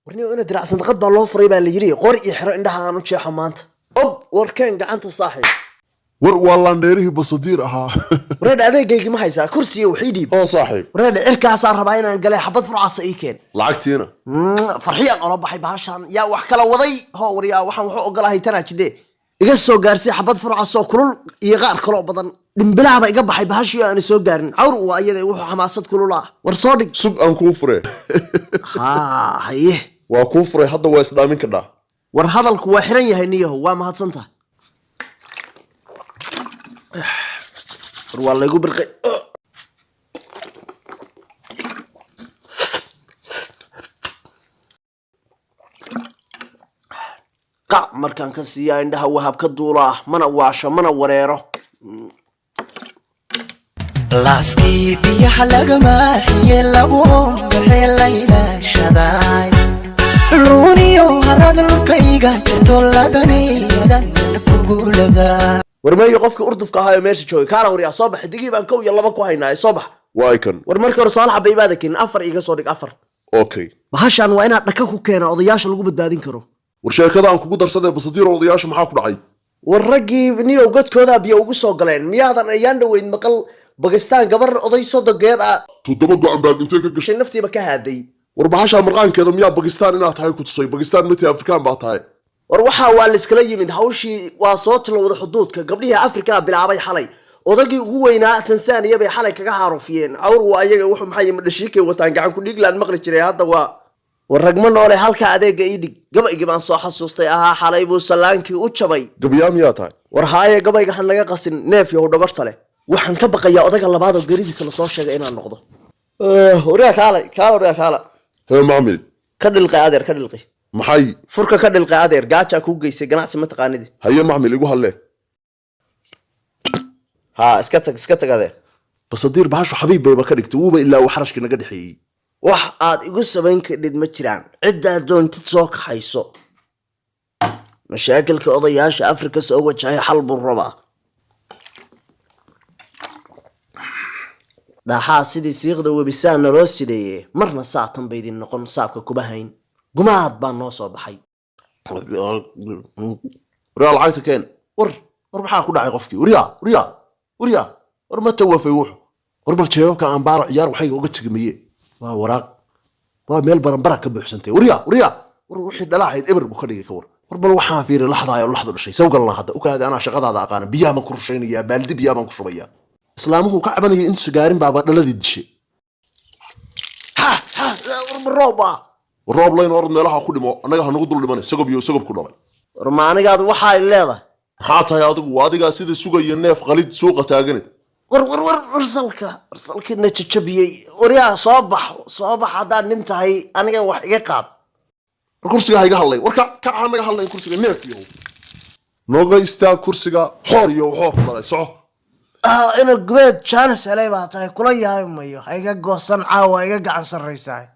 Warniyo ina diraac sandaqad baa loo furay baa la yidhi, qor iyo xero indhaha aan u jeexo maanta. Ob, warkeen gacanta, saaxiib. War waa laandheerihii Basadiir ahaa. Wareedha, adeegaygii ma haysaa? Kursiga waxii dhiib. Oo saaxiib. Wareedha, cirkaasaan rabaa inaan galay, xabad furcasa ii keen. Lacagtiina? Farxiyaan ola baxay bahashaan. Yaa wax kala waday? Ho, waryaa, waxaan wuxuu ogolahay tanaa jidhe. Iga soo gaarsay xabad furcasoo kulul iyo qaar kaloo badan. Dhimbilahaba iga baxay bahashii aan soo gaarin. Cawr waa iyada, wuxuu xamaasad kulul ah. War soo dhig. Sug aan kuu furee. Haa, haye. Waa kuu furay hadda, waa isdhaamin kadhaa. War hadalku waa xiran yahay, niyahow, waa mahadsantaha. War waa laygu birqay. Qac markaan ka siiyaa indhaha wahab ka duulaa, mana waasho mana wareero. Laaskii biyaha lagama xiye, lagu baxee laylaashaday, luuniyo harad lurkayga jirto ladaniyadan kugulada. War meeyo qofkii urdufka ahaa ee meesha joogay? Kaala waryaa, soo bax. Digii baan kow iyo laba ku haynaa, soo bax. Waa kan. War markii hore saalaxa baybaada keenin, afar iiga soo dhig, afar. Okay. Bahashaan waa inaad dhaka ku keena odayaasha lagu badbaadin karo. War sheekada aan kugu darsadee, Basadiir, odayaasha maxaa ku dhacay? War raggii niyow godkoodaa biyo ugu soo galeen. Miyaadan ayaan dhoweyd maqal Bakistaan gabar oday sodogeed ah 7 go-an baad intee ka gashay? Shay naftiiba ka haaday. War bahashaa marqaankeeda miyaa Bakistaan inaad tahay ku tusay? Bakistaan mati, Afrikaan baa tahay. War waxaa waa laiskala yimid, hawshii waa soo tilowda xuduudka. Gabdhihii Afrikaa bilaabay xalay. Odagii ugu weynaa Tansaaniya bay xalay kaga haarufiyeen. Cawr waa ayaga, wuxuu maxay madhashiikay wataan gacan ku dhiiglaan maqli jiray hadda. Waa war ragma noole, halka adeega ii dhig. Gabaygii baan soo xasuustay ahaa xalay buu salaankii u jabay. Gabayaa miyaa tahay? War haaye, gabayga ha naga qasin, neef yahow dhogorta leh. Waxaan ka baqayaa odaga labaad oo geridiisa lasoo sheegay inaan noqdo. Waryaa, kaala kaala, waryaa, kaala. Hee, macmil. Ka dhilqi, adeer, ka dhilqi. Maxay? Furka ka dhilqi, adeer, gaajaa kuu geysay, ganacsi ma taqaanidi. Haye macmil, igu hadle. Haa, iska tag, iska tag, adeer. Basadiir, bahashu xabiib bayba ka dhigtay, wuuba ilaa uu xarashkii naga dhexeeyey. Wax aad igu samayn kadhid ma jiraan, ciddaad doontid soo kaxayso. Mashaakilka odayaasha Afrika soo wajahay xal buu rabaa. Dhaaxaa sidii siiqda webisaa naloo sideeye, marna saatan baydin noqon saabka kuma hayn. Gumaad baa noo soo baxay. Waryaa, lacagta keen. War war, maxaa ku dhacay qofkii? Waryaa, waryaa, waryaa, war ma tawafay wuxu? War bal jeebabka aan baaro, ciyaar waxayga uga tegmaye. Waa waraaq, waa meel baranbara ka buuxsantay. Waryaa, waryaa, war wixii dhalaahayd eber buu ka dhigay, ka war. War bal waxaan fiiri laxdaay oo laxdu dhashay sawgalna hadda ukaadi. Anaa shaqadaada aqaana, biyaha baan ku rushaynayaa, baaldi biyaha baan ku shubayaa. Islaamuhu ka cabanaya intu gaarin baaba dhaladii dishay. Ha ha, war ma roob ah? War roob layn, orod meelaha ku dhimo, annaga ha nagu dul dhimanay. Sagob iyo sagob ku dhalay. War ma anigaad waxaay leedahay? Maxaa tahay adigu? Adigaa sida sugaya neef qalid suuqa taagane. War war war, warsalka warsalkiina jajabiyey. Waryaa, soo bax, soo bax haddaad nin tahay, aniga wax iga qaad. War kursiga ha iga hadlay. War ka kac, ha naga hadlayn kursiga, neef iyo nooga istaag kursiga, xoor iyo xoor ku dhalay, soco. Ah, ina gubeed jaanis helay baa tahay, kula yaabi mayo. Ha iga goosan caawa, iga gacan sarraysaa.